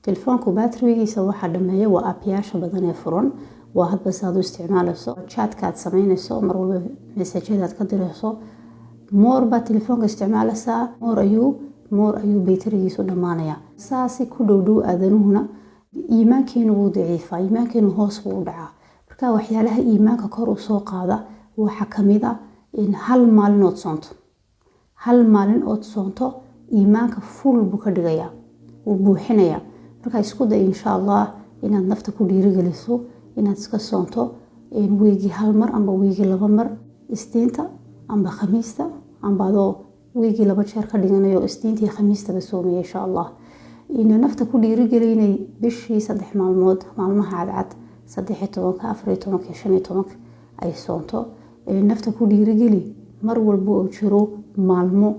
Telefoonku batrigiisa waxaa dhameeya waa app-yaasha badan ee furan, waa hadba saad u isticmaalayso, chat-ka aad sameynayso, mar walba message-yada aad ka dirayso. More baad telefoonka isticmaalaysaa, more ayuu baytarigiisu dhammaanaya. Saasi ku dhow dhow aadanuhuna iimaankeenu wuu daciifaa, iimaankeenu hoos buu u dhacaa. Marka waxyaalaha iimaanka kor u soo qaada waxaa kamid a in hal maalin ood soonto. Hal maalin ood soonto iimaanka full buu ka dhigayaa, wuu buuxinayaa. Marka isku day, insha Allah, inaad nafta ku dhiirigeliso inaad iska soonto week-gii hal mar amba week-gii laba mar, Isniinta amba Khamiista, amba adoo week-gii laba jeer ka dhiganayo, Isniinta iyo Khamiistaba soomaya, insha Allah. Nafta ku dhiirigeli inay bishii 3 maalmood, maalmaha cadcad, 13-ka, 14-ka, 15-ka ay soonto. Nafta ku dhiirigeli mar walba oo jiro maalmo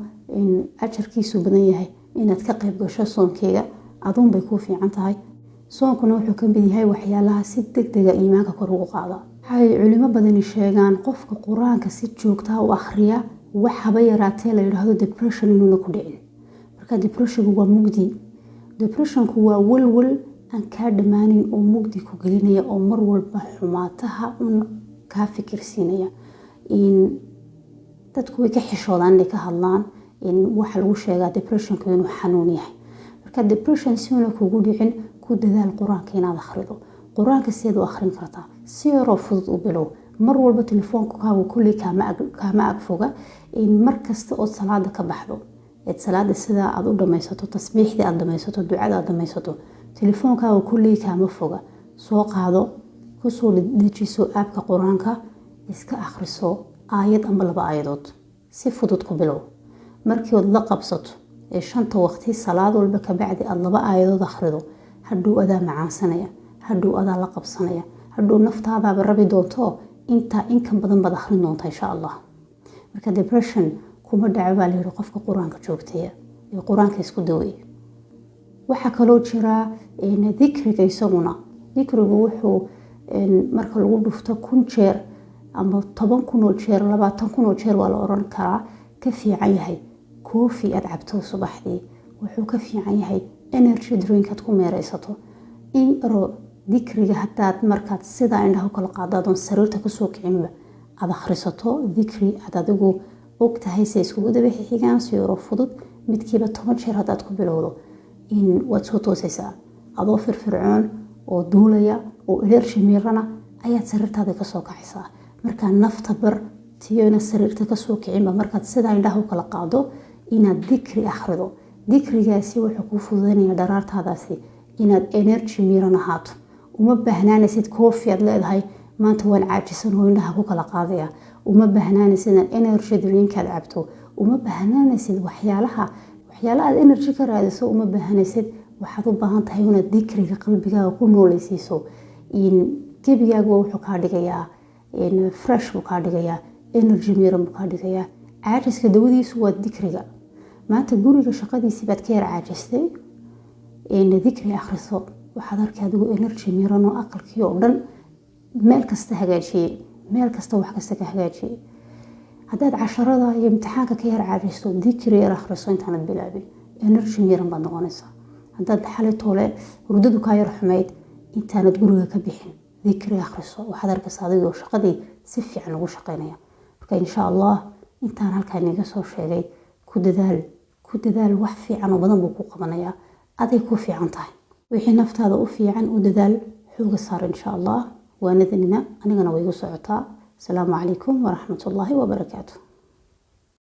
ajarkiisu badan yahay inaad ka qayb gasho soonkeega. Aduunbay kuu fiican tahay. Soonkuna wuxuu ka mid yahay waxyaalaha si deg dega iimaanka kor ugu qaada. Waxay culimo badani sheegaan qofka Qur-aanka si joogtaa u akhriya, wax haba yaraatee la yidhaahdo depression inuuna ku dhicin. Marka depression-ku waa mugdi. Depression-ku waa walwal aan kaa dhammaaneyn oo mugdi ku gelinaya oo mar walba xumaataha un kaa fikirsiinaya. Dadku way ka xishoodaan inay ka hadlaan. Waxaa lagu sheegaa depression-ku inuu xanuun yahay. Marka depression si una kugu dhicin, ku dadaal Qur-aanka inaad akhrido. Qur-aanka sideed u akhrin kartaa? Si yaroo fudud u bilow. Mar walba telefoonkaagu kulley kaama ag foga. Mar kasta ood salaada ka baxdo, eed salaada sidaa aad u dhamaysato, tasbiixdii aad dhamaysato, ducada aad dhamaysato, telefoonkaaga kulley kaama foga. Soo qaado, kusoo dejiso app-ka Qur-aanka, iska akhriso aayad amba laba aayadood. Si fudud ku bilow. Markii ood la qabsato ee shanta waqti salaad walba kabacdi aada laba aayadood akhrido, hadhow adaa macaansanaya, hadhow adaa la qabsanaya, hadhow naftaadaaba rabi doonto intaa inkan badan baad akhrin doonta, insha Allah. Marka depression kuma dhaco baa layidhi qofka Qur-aanka joogtaya ee Qur-aanka isku daweeya. Waxaa kaloo jira dikriga isaguna. Dikrigu wuxuu marka lagu dhufto 1000 jeer ama 10,000 oo jeer, 20,000 oo jeer waa la oran karaa, ka fiican yahay coffee aad cabto subaxdii. Wuxuu ka fiican yahay energy drink aad ku meereysato. In ro dikriga hadaad markaad sidaa indhaha u kala qaado, adoon sariirta kasoo kicinba, aada akhrisato dikri aad adigu og tahay se iskugu daba xigaan, si yaroo fudud, midkiiba 10 jeer haddaad ku bilowdo, in waad soo toosaysaa adoo firfircoon oo duulaya oo energy miirana ayaad sariirtaada kasoo kacaysaa. Markaa nafta bar tiyona sariirta kasoo kicinba, markaad sidaa indhaha u kala qaado, inaad dikri akhrido. Dikrigaasi wuxuu kuu fududeynaya dharaartaadaasi inaad energy miiran ahaato. Uma baahnaanaysid coffee aad leedahay maanta waan caajisan oo indhaha ku kala qaadaya. Uma baahnaanaysid inaad energy drink-aad cabto. Uma baahnaanaysid waxyaalaha aad energy ka raadiso. Uma baahanaysid. Waxaad u baahan tahay inaad dikriga qalbigaaga ku nooleysiiso. Gebigaaga wuxuu kaa dhigayaa fresh buu kaa dhigayaa, energy miiran buu kaa dhigayaa. Caajiska dawadiisu waa dikriga. Maanta guriga shaqadiisii baad ka yar caajistay, dikri akhriso. Waxaad arkay adigu energy miiran oo aqalkii oo dhan meel kasta hagaajiyey, meel kasta wax kasta ka hagaajiyey. Haddaad casharada iyo imtixaanka ka yar caajisto, dikri yar akhriso intaanad bilaabin, energy miiran baad noqonaysaa. Haddaad xalay toole hurdadu kaa yar xumayd, intaanad guriga ka bixin dikri akhriso. Waxaad arkaysaa adigoo shaqadii si fiican ugu shaqeynaya. Marka insha Allah intaan halkaan iga soo sheegay ku dadaal, ku dadaal. Wax fiican oo badan buu ku qabanayaa, aday ku fiican tahay. Wixii naftaada u fiican u dadaal, xooga saar, insha Allah. Waanadanina anigana way igu socotaa. Asalaamu calaykum waraxmatullaahi wabarakaatu.